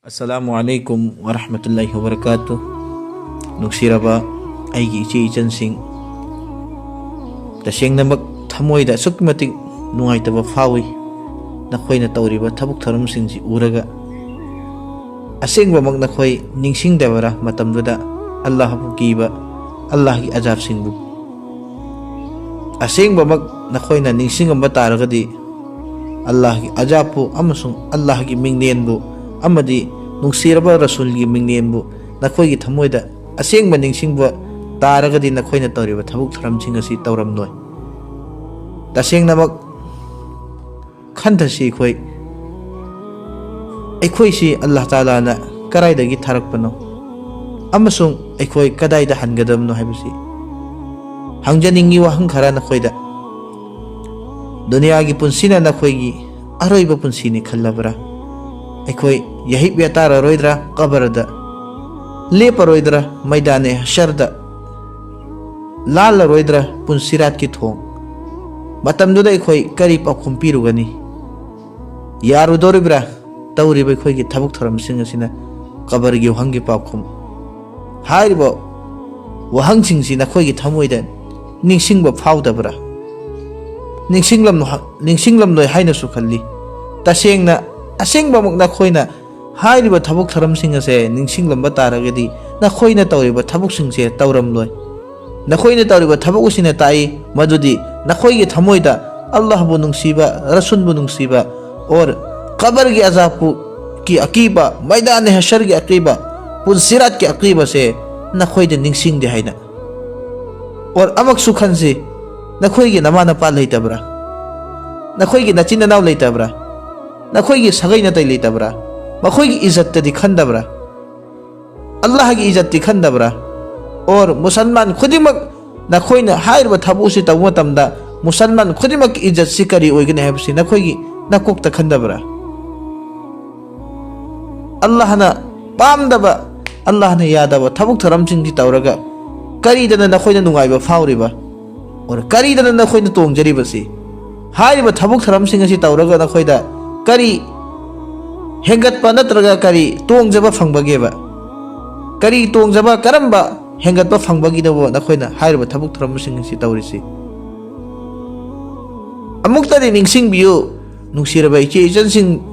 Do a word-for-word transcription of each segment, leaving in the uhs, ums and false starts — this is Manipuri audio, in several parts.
ꯑꯁꯂꯥꯃꯨ ꯑꯂꯩꯀꯨꯝ ꯋꯔꯍꯃꯇꯨꯜꯂꯥꯍꯤ ꯋꯕꯔꯀꯥꯇꯨ꯫ ꯅꯨꯡꯁꯤꯔꯕ ꯑꯩꯒꯤ ꯏꯆꯦ ꯏꯆꯟꯁꯤꯡ, ꯇꯁꯦꯡꯅꯃꯛ ꯊꯃꯣꯏꯗ ꯑꯁꯨꯛꯀꯤ ꯃꯇꯤꯛ ꯅꯨꯡꯉꯥꯏꯇꯕ ꯐꯥꯎꯏ, ꯅꯈꯣꯏꯅ ꯇꯧꯔꯤꯕ ꯊꯕꯛ ꯊꯧꯔꯝꯁꯤꯡꯁꯤ ꯎꯔꯒ꯫ ꯑꯁꯦꯡꯕꯃꯛ ꯅꯈꯣꯏ ꯅꯤꯡꯁꯤꯡꯗꯕꯔꯥ ꯃꯇꯝꯗꯨꯗ ꯑꯜꯂꯥꯍꯕꯨ ꯀꯤꯕ, ꯑꯜꯂꯥꯍꯒꯤ ꯑꯖꯥꯕꯁꯤꯡꯕꯨ? ꯑꯁꯦꯡꯕꯃꯛ ꯅꯈꯣꯏꯅ ꯅꯤꯡꯁꯤꯡꯉꯝꯕ ꯇꯥꯔꯒꯗꯤ, ꯑꯜꯂꯥꯍꯒꯤ ꯑꯖꯥꯕꯄꯨ ꯑꯃꯁꯨꯡ ꯑꯜꯂꯥꯍꯒꯤ ꯃꯤꯡꯂꯦꯟꯕꯨ ꯑꯃꯗꯤ ꯅꯨꯡꯁꯤꯔꯕ ꯔꯁꯨꯜꯒꯤ ꯃꯤꯡꯂꯦꯟꯕꯨ ꯅꯈꯣꯏꯒꯤ ꯊꯃꯣꯏꯗ ꯑꯁꯦꯡꯕ ꯅꯤꯡꯁꯤꯡꯕ ꯇꯥꯔꯒꯗꯤ, ꯅꯈꯣꯏꯅ ꯇꯧꯔꯤꯕ ꯊꯕꯛ ꯊꯧꯔꯝꯁꯤꯡ ꯑꯁꯤ ꯇꯧꯔꯝꯂꯣꯏ꯫ ꯇꯁꯦꯡꯅꯃꯛ ꯈꯟꯊꯁꯤ ꯑꯩꯈꯣꯏ, ꯑꯩꯈꯣꯏꯁꯤ ꯑꯜꯂꯥꯍ ꯇꯥꯂꯥꯅ ꯀꯗꯥꯏꯗꯒꯤ ꯊꯥꯔꯛꯄꯅꯣ ꯑꯃꯁꯨꯡ ꯑꯩꯈꯣꯏ ꯀꯗꯥꯏꯗ ꯍꯟꯒꯗꯕꯅꯣ ꯍꯥꯏꯕꯁꯤ ꯍꯪꯖꯅꯤꯡꯉꯤ꯫ ꯋꯥꯍꯪ ꯈꯔ ꯅꯈꯣꯏꯗ: ꯗꯨꯅꯤꯌꯥꯒꯤ ꯄꯨꯟꯁꯤꯅ ꯅꯈꯣꯏꯒꯤ ꯑꯔꯣꯏꯕ ꯄꯨꯟꯁꯤꯅꯤ ꯈꯜꯂꯕ꯭ꯔꯥ? ꯑꯩꯈꯣꯏ ꯌꯥꯍꯤꯞ ꯌꯥꯇꯥꯔꯔꯣꯏꯗ꯭ꯔꯥ ꯀꯕꯔꯗ? ꯂꯦꯞꯄꯔꯣꯏꯗ꯭ꯔꯥ ꯃꯩꯗꯥꯅꯦ ꯍꯁꯔꯗ? ꯂꯥꯜꯂꯔꯣꯏꯗ꯭ꯔꯥ ꯄꯨꯟꯁꯤꯔꯥꯠꯀꯤ ꯊꯣꯡ? ꯃꯇꯝꯗꯨꯗ ꯑꯩꯈꯣꯏ ꯀꯔꯤ ꯄꯥꯎꯈꯨꯝ ꯄꯤꯔꯨꯒꯅꯤ? ꯌꯥꯔꯨꯗꯧꯔꯤꯕ꯭ꯔꯥ ꯇꯧꯔꯤꯕ ꯑꯩꯈꯣꯏꯒꯤ ꯊꯕꯛ ꯊꯧꯔꯝꯁꯤꯡ ꯑꯁꯤꯅ ꯀꯕꯔꯒꯤ ꯋꯥꯍꯪꯒꯤ ꯄꯥꯎꯈꯨꯝ? ꯍꯥꯏꯔꯤꯕ ꯋꯥꯍꯪꯁꯤꯡꯁꯤ ꯅꯈꯣꯏꯒꯤ ꯊꯃꯣꯏꯗ ꯅꯤꯡꯁꯤꯡꯕ ꯐꯥꯎꯗꯕ꯭ꯔꯥ? ꯅꯤꯡꯁꯤꯡꯂꯝ-, ꯅꯤꯡꯁꯤꯡꯂꯝꯂꯣꯏ ꯍꯥꯏꯅꯁꯨ ꯈꯜꯂꯤ꯫ ꯇꯁꯦꯡꯅ, ꯑꯁꯦꯡꯕꯃꯛ ꯅꯈꯣꯏꯅ ꯍꯥꯏꯔꯤꯕ ꯊꯕꯛ ꯊꯧꯔꯝꯁꯤꯡ ꯑꯁꯦ ꯅꯤꯡꯁꯤꯡꯂꯝꯕ ꯇꯥꯔꯒꯗꯤ, ꯅꯈꯣꯏꯅ ꯇꯧꯔꯤꯕ ꯊꯕꯛꯁꯤꯡꯁꯦ ꯇꯧꯔꯝꯂꯣꯏ꯫ ꯅꯈꯣꯏꯅ ꯇꯧꯔꯤꯕ ꯊꯕꯛ ꯑꯁꯤꯅ ꯇꯥꯛꯏ ꯃꯗꯨꯗꯤ ꯅꯈꯣꯏꯒꯤ ꯊꯃꯣꯏꯗ ꯑꯜꯂꯥꯍꯕꯨ ꯅꯨꯡꯁꯤꯕ, ꯔꯁꯨꯜꯕꯨ ꯅꯨꯡꯁꯤꯕ, ꯑꯣꯔ ꯀꯕꯔꯒꯤ ꯑꯖꯥꯕꯄꯨ ꯀꯤ ꯑꯀꯤꯕ, ꯃꯩꯗꯥꯟ ꯍꯁꯔꯒꯤ ꯑꯀꯤꯕ, ꯄꯨꯟꯁꯤꯔꯥꯠꯀꯤ ꯑꯀꯤꯕꯁꯦ ꯅꯈꯣꯏꯗ ꯅꯤꯡꯁꯤꯡꯗꯦ ꯍꯥꯏꯅ꯫ ꯑꯣꯔ ꯑꯃꯛꯁꯨ ꯈꯟꯁꯤ, ꯅꯈꯣꯏꯒꯤ ꯅꯃꯥ ꯅꯄꯥ ꯂꯩꯇꯕ꯭ꯔꯥ? ꯅꯈꯣꯏꯒꯤ ꯅꯆꯤꯟ ꯅꯅꯥꯎ ꯂꯩꯇꯕ꯭ꯔꯥ? ꯅꯈꯣꯏꯒꯤ ꯁꯥꯒꯩ ꯅꯥꯇꯩ ꯂꯩꯇꯕ꯭ꯔꯥ? ꯃꯈꯣꯏꯒꯤ ꯏꯖꯠꯇꯗꯤ ꯈꯟꯗꯕ꯭ꯔꯥ? ꯑꯜꯂꯥꯍꯒꯤ ꯏꯖꯠꯇꯤ ꯈꯟꯗꯕ꯭ꯔꯥ? ꯑꯣꯔ ꯃꯨꯁꯜꯃꯥꯟ ꯈꯨꯗꯤꯡꯃꯛ, ꯅꯈꯣꯏꯅ ꯍꯥꯏꯔꯤꯕ ꯊꯕꯛ ꯑꯁꯤ ꯇꯧꯕ ꯃꯇꯝꯗ ꯃꯨꯁꯜꯃꯥꯟ ꯈꯨꯗꯤꯡꯃꯛꯀꯤ ꯏꯖꯠꯁꯤ ꯀꯔꯤ ꯑꯣꯏꯒꯅꯤ ꯍꯥꯏꯕꯁꯤ ꯅꯈꯣꯏꯒꯤ ꯅꯀꯣꯛꯇ ꯈꯟꯗꯕ꯭ꯔꯥ? ꯑꯜꯂꯥꯍꯅ ꯄꯥꯝꯗꯕ, ꯑꯜꯂꯥꯍꯅ ꯌꯥꯗꯕ ꯊꯕꯛ ꯊꯧꯔꯝꯁꯤꯡꯁꯤ ꯇꯧꯔꯒ ꯀꯔꯤꯗꯅ ꯅꯈꯣꯏꯅ ꯅꯨꯡꯉꯥꯏꯕ ꯐꯥꯎꯔꯤꯕ? ꯑꯣꯔ ꯀꯔꯤꯗꯅ ꯅꯈꯣꯏꯅ ꯇꯣꯡꯖꯔꯤꯕꯁꯤ? ꯍꯥꯏꯔꯤꯕ ꯊꯕꯛ ꯊꯧꯔꯝꯁꯤꯡ ꯑꯁꯤ ꯇꯧꯔꯒ ꯅꯈꯣꯏꯗ ꯀꯔꯤ ꯍꯦꯟꯒꯠꯄ ꯅꯠꯇ꯭ꯔꯒ ꯀꯔꯤ ꯇꯣꯡꯖꯕ ꯐꯪꯕꯒꯦꯕ? ꯀꯔꯤ ꯇꯣꯡꯖꯕ, ꯀꯔꯝꯕ ꯍꯦꯟꯒꯠꯄ ꯐꯪꯕꯒꯤꯅꯣꯕ ꯅꯈꯣꯏꯅ ꯍꯥꯏꯔꯤꯕ ꯊꯕꯛ ꯊꯧꯔꯝꯁꯤꯡ ꯑꯁꯤ ꯇꯧꯔꯤꯁꯤ? ꯑꯃꯨꯛꯇꯗꯤ ꯅꯤꯡꯁꯤꯡꯕꯤꯌꯨ, ꯅꯨꯡꯁꯤꯔꯕ ꯏꯆꯦ ꯏꯆꯟꯁꯤꯡ,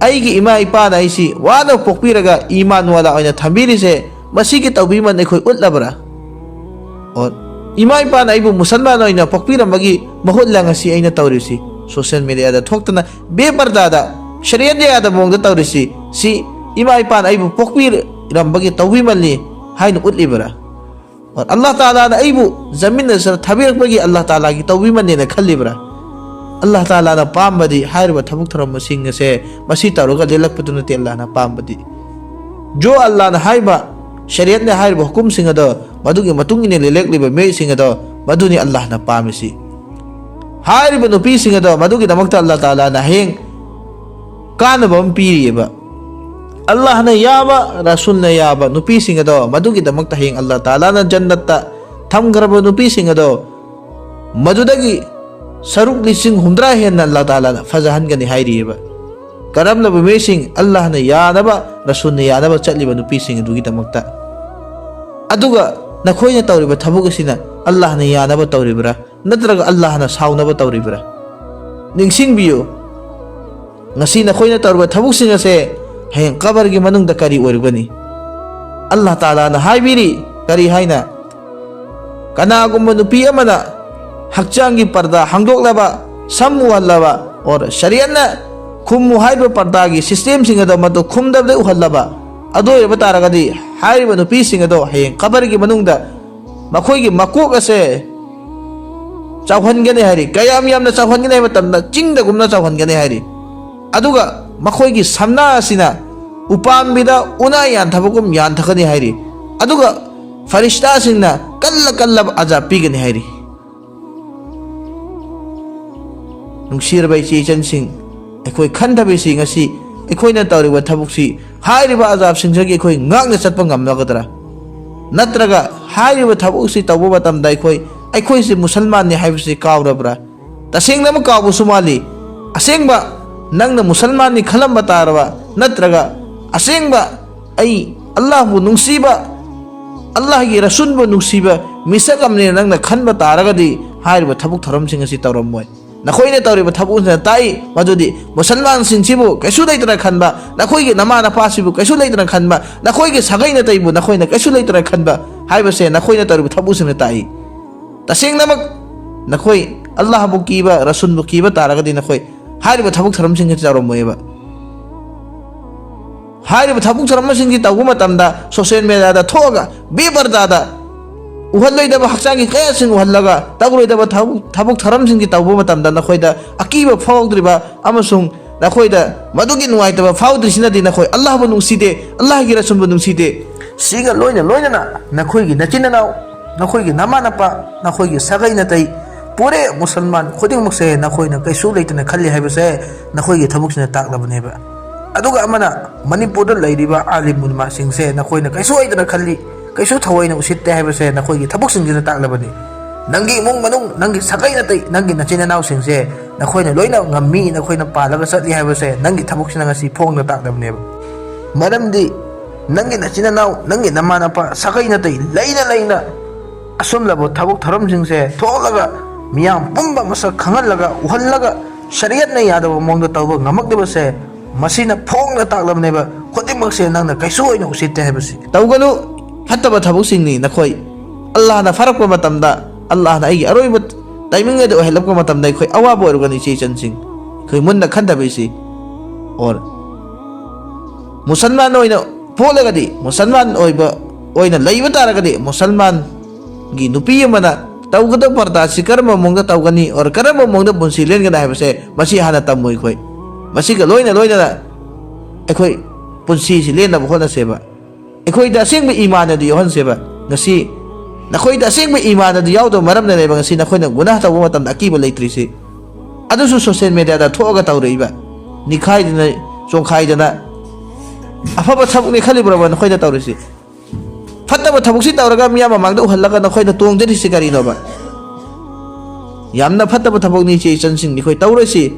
ꯑꯩꯒꯤ ꯏꯃꯥ ꯏꯄꯥꯅ ꯑꯩꯁꯤ ꯋꯥꯅ ꯄꯣꯛꯄꯤꯔꯒ ꯏꯃꯥꯅꯨꯋꯥꯂꯥ ꯑꯣꯏꯅ ꯊꯝꯕꯤꯔꯤꯁꯦ ꯃꯁꯤꯒꯤ ꯇꯧꯕꯤꯃꯜ ꯑꯩꯈꯣꯏ ꯎꯠꯂꯕ꯭ꯔꯥ? ꯑꯣ, ꯏꯃꯥ ꯏꯄꯥꯅ ꯑꯩꯕꯨ ꯃꯨꯁꯜꯃꯥꯟ ꯑꯣꯏꯅ ꯄꯣꯛꯄꯤꯔꯝꯕꯒꯤ ꯃꯍꯨꯠꯂ ꯉꯁꯤ ꯑꯩꯅ ꯇꯧꯔꯤꯁꯤ? ꯁꯣꯁꯤꯌꯦꯜ ꯃꯦꯗꯤꯌꯥꯗ ꯊꯣꯛꯇꯅ ꯕꯦꯄꯔꯗꯥꯗ, ꯁꯔꯤꯌꯠ ꯌꯥꯗꯕ ꯃꯑꯣꯡꯗ ꯇꯧꯔꯤꯁꯤ, ꯁꯤ ꯏꯃꯥ ꯏꯄꯥꯅ ꯑꯩꯕꯨ ꯄꯣꯛꯄꯤꯔꯝꯕꯒꯤ ꯇꯧꯕꯤꯃꯜꯅꯤ ꯍꯥꯏꯅ ꯎꯠꯂꯤꯕꯔꯥ? ꯑꯣ, ꯑꯜꯂꯥꯍ ꯇꯥꯂꯥꯅ ꯑꯩꯕꯨ ꯖꯃꯤꯟ ꯑꯁꯤꯗ ꯊꯥꯕꯤꯔꯛꯄꯒꯤ ꯑꯜꯂꯥꯍ ꯇꯥꯂꯥꯒꯤ ꯇꯧꯕꯤꯃꯜꯅꯦꯅ ꯈꯜꯂꯤꯕ꯭ꯔꯥ? ꯑꯜꯂꯥꯍ ꯇꯥꯂꯥꯅ ꯄꯥꯝꯕꯗꯤ ꯍꯥꯏꯔꯤꯕ ꯊꯕꯛ ꯊꯧꯔꯝꯁꯤꯡ ꯑꯁꯦ ꯃꯁꯤ ꯇꯧꯔꯒ ꯂꯦꯜꯂꯛꯄꯗꯨ ꯅꯠꯇꯦ꯫ ꯑꯜꯂꯥꯍꯅ ꯄꯥꯝꯕꯗꯤ, ꯖꯣ ꯑꯜꯂꯥꯍꯅ ꯍꯥꯏꯕ, ꯁꯔꯤꯌꯠꯅ ꯍꯥꯏꯔꯤꯕ ꯍꯨꯀꯨꯝꯁꯤꯡ ꯑꯗꯣ, ꯃꯗꯨꯒꯤ ꯃꯇꯨꯡ ꯏꯟꯅ ꯂꯦꯜꯂꯛꯂꯤꯕ ꯃꯤꯑꯣꯏꯁꯤꯡ ꯑꯗꯣ, ꯃꯗꯨꯅꯤ ꯑꯜꯂꯥꯍꯅ ꯄꯥꯝꯃꯤꯁꯤ꯫ ꯍꯥꯏꯔꯤꯕ ꯅꯨꯄꯤꯁꯤꯡ ꯑꯗꯣ ꯃꯗꯨꯒꯤꯗꯃꯛꯇ ꯑꯜꯂꯥꯍ ꯇꯥꯂꯥꯅ ꯍꯌꯦꯡ ꯀꯥꯟꯅꯕ ꯑꯃ ꯄꯤꯔꯤꯑꯕ꯫ ꯑꯜꯂꯥꯍꯅ ꯌꯥꯕ, ꯔꯁꯨꯜꯅ ꯌꯥꯕ ꯅꯨꯄꯤꯁꯤꯡ ꯑꯗꯣ ꯃꯗꯨꯒꯤꯗꯃꯛꯇ ꯍꯌꯦꯡ ꯑꯜꯂꯥꯍ ꯇꯥꯂꯥꯅ ꯖꯟꯅꯠꯇ ꯊꯝꯈ꯭ꯔꯕ ꯅꯨꯄꯤꯁꯤꯡ ꯑꯗꯣ ꯃꯗꯨꯗꯒꯤ ꯁꯔꯨꯛ ꯂꯤꯁꯤꯡ ꯍꯨꯝꯗ꯭ꯔꯥ ꯍꯦꯟꯅ ꯑꯜꯂꯥꯍ ꯇꯥꯂꯥꯅ ꯐꯖꯍꯟꯒꯅꯤ ꯍꯥꯏꯔꯤꯑꯕ꯫ ꯀꯔꯝꯂꯕ ꯃꯤꯑꯣꯏꯁꯤꯡ? ꯑꯜꯂꯥꯍꯅ ꯌꯥꯅꯕ, ꯔꯁꯨꯜꯅ ꯌꯥꯅꯕ ꯆꯠꯂꯤꯕ ꯅꯨꯄꯤꯁꯤꯡ ꯑꯗꯨꯒꯤꯗꯃꯛꯇ꯫ ꯑꯗꯨꯒ ꯅꯈꯣꯏꯅ ꯇꯧꯔꯤꯕ ꯊꯕꯛ ꯑꯁꯤꯅ ꯑꯜꯂꯥꯍꯅ ꯌꯥꯅꯕ ꯇꯧꯔꯤꯕ꯭ꯔꯥ, ꯅꯠꯇ꯭ꯔꯒ ꯑꯜꯂꯥꯍꯅ ꯁꯥꯎꯅꯕ ꯇꯧꯔꯤꯕ꯭ꯔꯥ? ꯅꯤꯡꯁꯤꯡꯕꯤꯌꯨ, ꯉꯁꯤ ꯅꯈꯣꯏꯅ ꯇꯧꯔꯤꯕ ꯊꯕꯛꯁꯤꯡ ꯑꯁꯦ ꯍꯌꯦꯡ ꯀꯕꯔꯒꯤ ꯃꯅꯨꯡꯗ ꯀꯔꯤ ꯑꯣꯏꯔꯨꯒꯅꯤ? ꯑꯜꯂꯥꯍ ꯇꯥꯂꯥꯅ ꯍꯥꯏꯕꯤꯔꯤ, ꯀꯔꯤ ꯍꯥꯏꯅ? ꯀꯅꯥꯒꯨꯝꯕ ꯅꯨꯄꯤ ꯑꯃꯅ ꯍꯛꯆꯥꯡꯒꯤ ꯄꯔꯗꯥ ꯍꯥꯡꯗꯣꯛꯂꯕ, ꯁꯝ ꯎꯍꯜꯂꯕ, ꯑꯣꯔ ꯁꯔꯤꯌꯠꯅ ꯈꯨꯝꯃꯨ ꯍꯥꯏꯔꯤꯕ ꯄꯔꯗꯥꯒꯤ ꯁꯤꯁꯇꯦꯝꯁꯤꯡ ꯑꯗꯣ ꯃꯗꯨ ꯈꯨꯝꯗꯕꯗ ꯎꯍꯜꯂꯕ, ꯑꯗꯨ ꯑꯣꯏꯔꯕ ꯇꯥꯔꯒꯗꯤ ꯍꯥꯏꯔꯤꯕ ꯅꯨꯄꯤꯁꯤꯡ ꯑꯗꯣ ꯍꯌꯦꯡ ꯀꯕꯔꯒꯤ ꯃꯅꯨꯡꯗ ꯃꯈꯣꯏꯒꯤ ꯃꯀꯣꯛ ꯑꯁꯦ ꯆꯥꯎꯍꯟꯒꯅꯤ ꯍꯥꯏꯔꯤ꯫ ꯀꯌꯥꯝ ꯌꯥꯝꯅ ꯆꯥꯎꯍꯟꯒꯅꯤ ꯍꯥꯏꯕ ꯃꯇꯝꯗ, ꯆꯤꯡꯗꯒꯨꯝꯅ ꯆꯥꯎꯍꯟꯒꯅꯤ ꯍꯥꯏꯔꯤ꯫ ꯑꯗꯨꯒ ꯃꯈꯣꯏꯒꯤ ꯁꯝꯅꯥ ꯑꯁꯤꯅ ꯎꯄꯥꯝꯕꯤꯗ ꯎꯅꯥ ꯌꯥꯟꯊꯕꯒꯨꯝ ꯌꯥꯟꯊꯒꯅꯤ ꯍꯥꯏꯔꯤ꯫ ꯑꯗꯨꯒ ꯐꯔꯤꯁꯇꯥꯁꯤꯡꯅ ꯀꯜꯂ ꯀꯜꯂꯕ ꯑꯖꯥꯕ ꯄꯤꯒꯅꯤ ꯍꯥꯏꯔꯤ꯫ ꯅꯨꯡꯁꯤꯔꯕ ꯏꯆꯦ ꯏꯆꯟꯁꯤꯡ, ꯑꯩꯈꯣꯏ ꯈꯟꯊꯕꯤꯁꯤ, ꯉꯁꯤ ꯑꯩꯈꯣꯏꯅ ꯇꯧꯔꯤꯕ ꯊꯕꯛꯁꯤ ꯍꯥꯏꯔꯤꯕ ꯑꯖꯥꯕꯁꯤꯡꯁꯤꯗꯒꯤ ꯑꯩꯈꯣꯏ ꯉꯥꯛꯅ ꯆꯠꯄ ꯉꯝꯂꯒꯗ꯭ꯔꯥ? ꯅꯠꯇ꯭ꯔꯒ ꯍꯥꯏꯔꯤꯕ ꯊꯕꯛꯁꯤ ꯇꯧꯕ ꯃꯇꯝꯗ ꯑꯩꯈꯣꯏ, ꯑꯩꯈꯣꯏꯁꯤ ꯃꯨꯁꯜꯃꯥꯟꯅꯤ ꯍꯥꯏꯕꯁꯤ ꯀꯥꯎꯔꯕ꯭ꯔꯥ? ꯇꯁꯦꯡꯅꯃꯛ ꯀꯥꯎꯕꯁꯨ ꯃꯥꯜꯂꯤ꯫ ꯑꯁꯦꯡꯕ ꯅꯪꯅ ꯃꯨꯁꯜꯃꯥꯟꯅꯤ ꯈꯜꯂꯝꯕ ꯇꯥꯔꯕ, ꯅꯠꯇ꯭ꯔꯒ ꯑꯁꯦꯡꯕ ꯑꯩ ꯑꯜꯂꯥꯍꯕꯨ ꯅꯨꯡꯁꯤꯕ, ꯑꯜꯂꯥꯍꯒꯤ ꯔꯁꯨꯜꯕꯨ ꯅꯨꯡꯁꯤꯕ ꯃꯤꯁꯛ ꯑꯃꯅꯦꯅ ꯅꯪꯅ ꯈꯟꯕ ꯇꯥꯔꯒꯗꯤ, ꯍꯥꯏꯔꯤꯕ ꯊꯕꯛ ꯊꯧꯔꯝꯁꯤꯡ ꯑꯁꯤ ꯇꯧꯔꯝꯃꯣꯏ꯫ ꯅꯈꯣꯏꯅ ꯇꯧꯔꯤꯕ ꯊꯕꯛꯁꯤꯅ ꯇꯥꯛꯏ ꯃꯗꯨꯗꯤ ꯃꯨꯁꯜꯃꯥꯟꯁꯤꯡꯁꯤꯕꯨ ꯀꯩꯁꯨ ꯂꯩꯇꯅ ꯈꯟꯕ, ꯅꯈꯣꯏꯒꯤ ꯅꯃꯥ ꯅꯄꯥꯁꯤꯕꯨ ꯀꯩꯁꯨ ꯂꯩꯇꯅ ꯈꯟꯕ, ꯅꯈꯣꯏꯒꯤ ꯁꯥꯒꯩ ꯅꯥꯇꯩꯕꯨ ꯅꯈꯣꯏꯅ ꯀꯩꯁꯨ ꯂꯩꯇꯅ ꯈꯟꯕ ꯍꯥꯏꯕꯁꯦ ꯅꯈꯣꯏꯅ ꯇꯧꯔꯤꯕ ꯊꯕꯛꯁꯤꯡꯅ ꯇꯥꯛꯏ꯫ ꯇꯁꯦꯡꯅꯃꯛ ꯅꯈꯣꯏ ꯑꯜꯂꯥꯍꯕꯨ ꯀꯤꯕ, ꯔꯁꯨꯜꯕꯨ ꯀꯤꯕ ꯇꯥꯔꯒꯗꯤ ꯅꯈꯣꯏ ꯍꯥꯏꯔꯤꯕ ꯊꯕꯛ ꯊꯧꯔꯝꯁꯤꯡ ꯑꯁꯤ ꯇꯧꯔꯝꯃꯣꯏꯕ꯫ ꯍꯥꯏꯔꯤꯕ ꯊꯕꯛ ꯊꯧꯔꯝꯁꯤꯡꯁꯤ ꯇꯧꯕ ꯃꯇꯝꯗ social mediaꯗ ꯊꯣꯛꯑꯒ ꯕꯦꯄꯔꯗꯥꯗ ꯎꯍꯜꯂꯣꯏꯗꯕ ꯍꯛꯆꯥꯡꯒꯤ ꯀꯌꯥꯁꯤꯡ ꯎꯍꯜꯂꯒ ꯇꯧꯔꯣꯏꯗꯕ ꯊꯕꯛ, ꯊꯕꯛ ꯊꯧꯔꯝꯁꯤꯡꯁꯤ ꯇꯧꯕ ꯃꯇꯝꯗ ꯅꯈꯣꯏꯗ ꯑꯀꯤꯕ ꯐꯥꯎꯗ꯭ꯔꯤꯕ ꯑꯃꯁꯨꯡ ꯅꯈꯣꯏꯗ ꯃꯗꯨꯒꯤ ꯅꯨꯡꯉꯥꯏꯇꯕ ꯐꯥꯎꯗ꯭ꯔꯤꯁꯤꯅꯗꯤ ꯅꯈꯣꯏ ꯑꯜꯂꯥꯍꯕꯨ ꯅꯨꯡꯁꯤꯗꯦ, ꯑꯜꯂꯥꯍꯒꯤ ꯔꯁꯨꯜꯕꯨ ꯅꯨꯡꯁꯤꯗꯦ꯫ ꯁꯤꯒ ꯂꯣꯏꯅ ꯂꯣꯏꯅꯅ ꯅꯈꯣꯏꯒꯤ ꯅꯆꯤꯟ ꯅꯅꯥꯎ, ꯅꯈꯣꯏꯒꯤ ꯅꯃꯥ ꯅꯄꯥ, ꯅꯈꯣꯏꯒꯤ ꯁꯥꯒꯩ ꯅꯥꯇꯩ, ꯄꯨꯔꯦ ꯃꯨꯁꯜꯃꯥꯟ ꯈꯨꯗꯤꯡꯃꯛꯁꯦ ꯅꯈꯣꯏꯅ ꯀꯩꯁꯨ ꯂꯩꯇꯅ ꯈꯜꯂꯤ ꯍꯥꯏꯕꯁꯦ ꯅꯈꯣꯏꯒꯤ ꯊꯕꯛꯁꯤꯅ ꯇꯥꯛꯂꯕꯅꯦꯕ꯫ ꯑꯗꯨꯒ ꯑꯃꯅ, ꯃꯅꯤꯄꯨꯔꯗ ꯂꯩꯔꯤꯕ ꯑꯥꯂꯤꯝ ꯎꯂꯃꯥꯁꯤꯡꯁꯦ ꯅꯈꯣꯏꯅ ꯀꯩꯁꯨ ꯂꯩꯇꯅ ꯈꯜꯂꯤ, ꯀꯩꯁꯨ ꯊꯑꯣꯏꯅ ꯎꯁꯤꯠꯇꯦ ꯍꯥꯏꯕꯁꯦ ꯅꯈꯣꯏꯒꯤ ꯊꯕꯛꯁꯤꯡꯁꯤꯅ ꯇꯥꯛꯂꯕꯅꯤ꯫ ꯅꯪꯒꯤ ꯏꯃꯨꯡ ꯃꯅꯨꯡ, ꯅꯪꯒꯤ ꯁꯥꯒꯩ ꯅꯥꯇꯩ, ꯅꯪꯒꯤ ꯅꯆꯤꯟ ꯅꯅꯥꯎꯁꯤꯡꯁꯦ ꯅꯈꯣꯏꯅ ꯂꯣꯏꯅ ꯉꯝꯃꯤ, ꯅꯈꯣꯏꯅ ꯄꯥꯜꯂꯒ ꯆꯠꯂꯤ ꯍꯥꯏꯕꯁꯦ ꯅꯪꯒꯤ ꯊꯕꯛꯁꯤꯅ ꯉꯁꯤ ꯐꯣꯡꯅ ꯇꯥꯛꯂꯕꯅꯦꯕ꯫ ꯃꯔꯝꯗꯤ ꯅꯪꯒꯤ ꯅꯆꯤꯟ ꯅꯅꯥꯎ, ꯅꯪꯒꯤ ꯅꯃꯥ ꯅꯄꯥ, ꯁꯥꯒꯩ ꯅꯥꯇꯩ ꯂꯩꯅ ꯂꯩꯅ ꯑꯁꯨꯝꯂꯕ ꯊꯕꯛ ꯊꯧꯔꯝꯁꯤꯡꯁꯦ ꯊꯣꯛꯂꯒ ꯃꯤꯌꯥꯝ ꯄꯨꯝꯕ ꯃꯁꯛ ꯈꯪꯍꯜꯂꯒ, ꯎꯍꯜꯂꯒ, ꯁꯔꯤꯌꯠꯅ ꯌꯥꯗꯕ ꯃꯑꯣꯡꯗ ꯇꯧꯕ ꯉꯝꯃꯛꯂꯤꯕꯁꯦ ꯃꯁꯤꯅ ꯐꯣꯡꯅ ꯇꯥꯛꯂꯕꯅꯦꯕ꯫ ꯈꯨꯗꯤꯡꯃꯛꯁꯦ ꯅꯪꯅ ꯀꯩꯁꯨ ꯑꯣꯏꯅ ꯎꯁꯤꯠꯇꯦ ꯍꯥꯏꯕꯁꯤ꯫ ꯇꯧꯒꯅꯨ꯫ ꯐꯠꯇꯕ ꯊꯕꯛꯁꯤꯡꯅꯤ ꯅꯈꯣꯏ꯫ ꯑꯜꯂꯥꯍꯅ ꯐꯥꯔꯛꯄ ꯃꯇꯝꯗ, ꯑꯜꯂꯥꯍꯅ ꯑꯩꯒꯤ ꯑꯔꯣꯏꯕ timing ꯑꯗꯨ ꯑꯣꯏꯍꯜꯂꯛꯄ ꯃꯇꯝꯗ ꯑꯩꯈꯣꯏ ꯑꯋꯥꯕ ꯑꯣꯏꯔꯒꯅꯤ, ꯏꯆꯦ ꯏꯆꯟꯁꯤꯡ꯫ ꯑꯩꯈꯣꯏ ꯃꯨꯟꯅ ꯈꯟꯊꯕꯤꯁꯤ꯫ Or ꯃꯨꯁꯜꯃꯥꯟ ꯑꯣꯏꯅ ꯄꯣꯛꯂꯒꯗꯤ, ꯃꯨꯁꯜꯃꯥꯟ ꯑꯣꯏꯕ ꯑꯣꯏꯅ ꯂꯩꯕ ꯇꯥꯔꯒꯗꯤ, ꯃꯨꯁꯜꯃꯥꯟꯒꯤ ꯅꯨꯄꯤ ꯑꯃꯅ ꯇꯧꯒꯗꯕ ꯄꯔꯗꯥꯁꯤ ꯀꯔꯝꯕ ꯃꯑꯣꯡꯗ ꯇꯧꯒꯅꯤ, or ꯀꯔꯝꯕ ꯃꯑꯣꯡꯗ ꯄꯨꯟꯁꯤ ꯂꯦꯟꯒꯅꯤ ꯍꯥꯏꯕꯁꯦ ꯃꯁꯤ ꯍꯥꯟꯅ ꯇꯝꯃꯨ ꯑꯩꯈꯣꯏ꯫ ꯃꯁꯤꯒ ꯂꯣꯏꯅ ꯂꯣꯏꯅꯅ ꯑꯩꯈꯣꯏ ꯄꯨꯟꯁꯤꯁꯤ ꯂꯦꯟꯅꯕ ꯍꯣꯠꯅꯁꯦꯕ꯫ ꯑꯩꯈꯣꯏꯗ ꯑꯁꯦꯡꯕ ꯏꯃꯥꯟ ꯑꯗꯨ ꯌꯥꯎꯍꯟꯁꯦꯕ꯫ ꯉꯁꯤ ꯅꯈꯣꯏꯗ ꯑꯁꯦꯡꯕ ꯏꯃꯥꯟ ꯑꯗꯨ ꯌꯥꯎꯗꯕ ꯃꯔꯝꯅꯅꯦꯕ ꯉꯁꯤ ꯅꯈꯣꯏꯅ ꯒꯨꯅꯥꯍ ꯇꯧꯕ ꯃꯇꯝꯗ ꯑꯀꯤꯕ ꯂꯩꯇ꯭ꯔꯤꯁꯤ꯫ ꯑꯗꯨꯁꯨ social mediaꯗ ꯊꯣꯛꯑꯒ ꯇꯧꯔꯛꯏꯕ, ꯅꯤꯈꯥꯏꯗꯅ ꯆꯣꯡꯈꯥꯏꯗꯅ꯫ ꯑꯐꯕ ꯊꯕꯛꯅꯤ ꯈꯜꯂꯤꯕ꯭ꯔꯕ ꯅꯈꯣꯏꯅ ꯇꯧꯔꯤꯁꯤ? ꯐꯠꯇꯕ ꯊꯕꯛꯁꯤ ꯇꯧꯔꯒ ꯃꯤꯌꯥꯝ ꯃꯃꯥꯡꯗ ꯎꯍꯜꯂꯒ ꯅꯈꯣꯏꯅ ꯇꯣꯡꯖꯔꯤꯁꯤ ꯀꯔꯤꯅꯣꯕ? ꯌꯥꯝꯅ ꯐꯠꯇꯕ ꯊꯕꯛꯅꯤ, ꯏꯆꯦ ꯏꯆꯟꯁꯤꯡ, ꯑꯩꯈꯣꯏ ꯇꯧꯔꯣꯏꯁꯤ꯫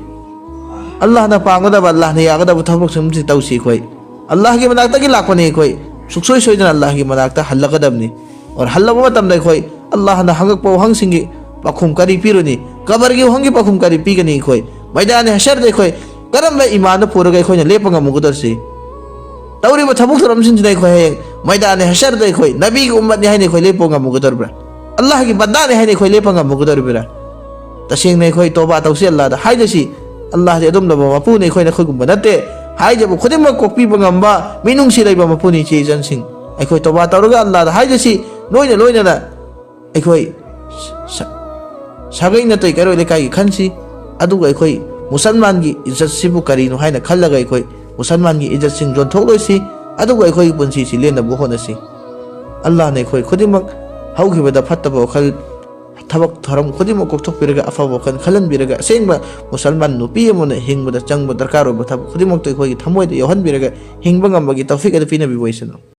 ꯑꯜꯂꯥꯍꯅ ꯄꯥꯝꯒꯗꯕ, ꯑꯜꯂꯥꯍꯅ ꯌꯥꯒꯗꯕ ꯊꯕꯛꯁꯤꯡꯁꯤ ꯇꯧꯁꯤ꯫ ꯑꯩꯈꯣꯏ ꯑꯜꯂꯥꯍꯒꯤ ꯃꯅꯥꯛꯇꯒꯤ ꯂꯥꯛꯄꯅꯤ꯫ ꯑꯩꯈꯣꯏ ꯁꯨꯛꯁꯣꯏ ꯁꯣꯏꯗꯅ ꯑꯜꯂꯥꯍꯒꯤ ꯃꯅꯥꯛꯇ ꯍꯜꯂꯒꯗꯕꯅꯤ꯫ ꯑꯣꯔ ꯍꯜꯂꯕ ꯃꯇꯝꯗ ꯑꯩꯈꯣꯏ ꯑꯜꯂꯥꯍꯅ ꯍꯪꯉꯛꯄ ꯋꯥꯍꯪꯁꯤꯡꯒꯤ ꯄꯥꯎꯈꯨꯝ ꯀꯔꯤ ꯄꯤꯔꯨꯅꯤ? ꯀꯕꯔꯒꯤ ꯋꯥꯍꯪꯒꯤ ꯄꯥꯎꯈꯨꯝ ꯀꯔꯤ ꯄꯤꯒꯅꯤ? ꯑꯩꯈꯣꯏ ꯃꯩꯗꯥꯟ ꯍꯁꯔꯗ ꯑꯩꯈꯣꯏ ꯀꯔꯝꯕ ꯏꯃꯥꯟꯗ ꯄꯨꯔꯒ ꯑꯩꯈꯣꯏꯅ ꯂꯦꯞꯄ ꯉꯝꯃꯨꯒꯗꯧꯔꯤꯁꯤ? ꯇꯧꯔꯤꯕ ꯊꯕꯛ ꯊꯧꯔꯝꯁꯤꯡꯁꯤꯅ ꯑꯩꯈꯣꯏ ꯍꯌꯦꯡ ꯃꯩꯗꯥꯟ ꯍꯁꯔꯗ ꯑꯩꯈꯣꯏ ꯅꯕꯤꯒꯤ ꯎꯝꯃꯠꯅꯤ ꯍꯥꯏꯅ ꯑꯩꯈꯣꯏ ꯂꯦꯞꯄ ꯉꯝꯃꯨꯒꯗꯧꯔꯤꯕ꯭ꯔꯥ? ꯑꯜꯂꯥꯍꯒꯤ ꯕꯟꯗꯥꯅꯤ ꯍꯥꯏꯅ ꯑꯩꯈꯣꯏ ꯂꯦꯞꯄ ꯉꯝꯃꯨꯒꯗꯧꯔꯤꯕ꯭ꯔꯥ? ꯇꯁꯦꯡꯅ ꯑꯩꯈꯣꯏ ꯇꯣꯕꯥ ꯇꯧꯁꯤ, ꯑꯜꯂꯥꯍꯗ ꯍꯥꯏꯖꯁꯤ꯫ ꯑꯜꯂꯥꯍꯗꯤ ꯑꯗꯨꯝꯂꯕ ꯃꯄꯨꯅꯤ, ꯑꯩꯈꯣꯏꯅ ꯑꯩꯈꯣꯏꯒꯨꯝꯕ ꯅꯠꯇꯦ꯫ ꯍꯥꯏꯖꯕ ꯈꯨꯗꯤꯡꯃꯛ ꯀꯣꯛꯄꯤꯕ ꯉꯝꯕ, ꯃꯤꯅꯨꯡꯁꯤ ꯂꯩꯕ ꯃꯄꯨꯅꯤ, ꯏꯆꯦ ꯏꯆꯟꯁꯤꯡ꯫ ꯑꯩꯈꯣꯏ ꯇꯣꯕꯥ ꯇꯧꯔꯒ ꯑꯜꯂꯥꯍꯗ ꯍꯥꯏꯖꯁꯤ꯫ ꯂꯣꯏꯅ ꯂꯣꯏꯅꯅ ꯑꯩꯈꯣꯏ ꯁ-, ꯁꯥꯒꯩ ꯅꯥꯇꯩ ꯀꯩꯔꯣꯏ ꯂꯩꯀꯥꯏꯒꯤ ꯈꯟꯁꯤ꯫ ꯑꯗꯨꯒ ꯑꯩꯈꯣꯏ ꯃꯨꯁꯜꯃꯥꯟꯒꯤ ꯏꯖꯠꯁꯤꯕꯨ ꯀꯔꯤꯅꯣ ꯍꯥꯏꯅ ꯈꯜꯂꯒ ꯑꯩꯈꯣꯏ ꯃꯨꯁꯜꯃꯥꯟꯒꯤ ꯏꯖꯠꯁꯤꯡ ꯌꯣꯟꯊꯣꯛꯂꯣꯏꯁꯤ꯫ ꯑꯗꯨꯒ ꯑꯩꯈꯣꯏꯒꯤ ꯄꯨꯟꯁꯤꯁꯤ ꯂꯦꯟꯅꯕ ꯍꯣꯠꯅꯁꯤ꯫ ꯑꯜꯂꯥꯍꯅ ꯑꯩꯈꯣꯏ ꯈꯨꯗꯤꯡꯃꯛ ꯍꯧꯈꯤꯕꯗ ꯐꯠꯇꯕ ꯋꯥꯈꯜ, ꯊꯕꯛ ꯊꯧꯔꯝ ꯈꯨꯗꯤꯡꯃꯛ ꯀꯣꯛꯊꯣꯛꯄꯤꯔꯒ, ꯑꯐꯕ ꯋꯥꯈꯜ ꯈꯜꯍꯟꯕꯤꯔꯒ, ꯑꯁꯦꯡꯕ ꯃꯨꯁꯜꯃꯥꯟ ꯅꯨꯄꯤ ꯑꯃꯅ ꯍꯤꯡꯕꯗ ꯆꯪꯕ ꯗꯔꯀꯥꯔ ꯑꯣꯏꯕ ꯊꯕꯛ ꯈꯨꯗꯤꯡꯃꯛꯇ ꯑꯩꯈꯣꯏꯒꯤ ꯊꯃꯣꯏꯗ ꯌꯥꯎꯍꯟꯕꯤꯔꯒ, ꯍꯤꯡꯕ ꯉꯝꯕꯒꯤ ꯇꯧꯐꯤꯛ ꯑꯗꯨ ꯄꯤꯅꯕꯤꯕ ꯑꯣꯏꯁꯅꯨ꯫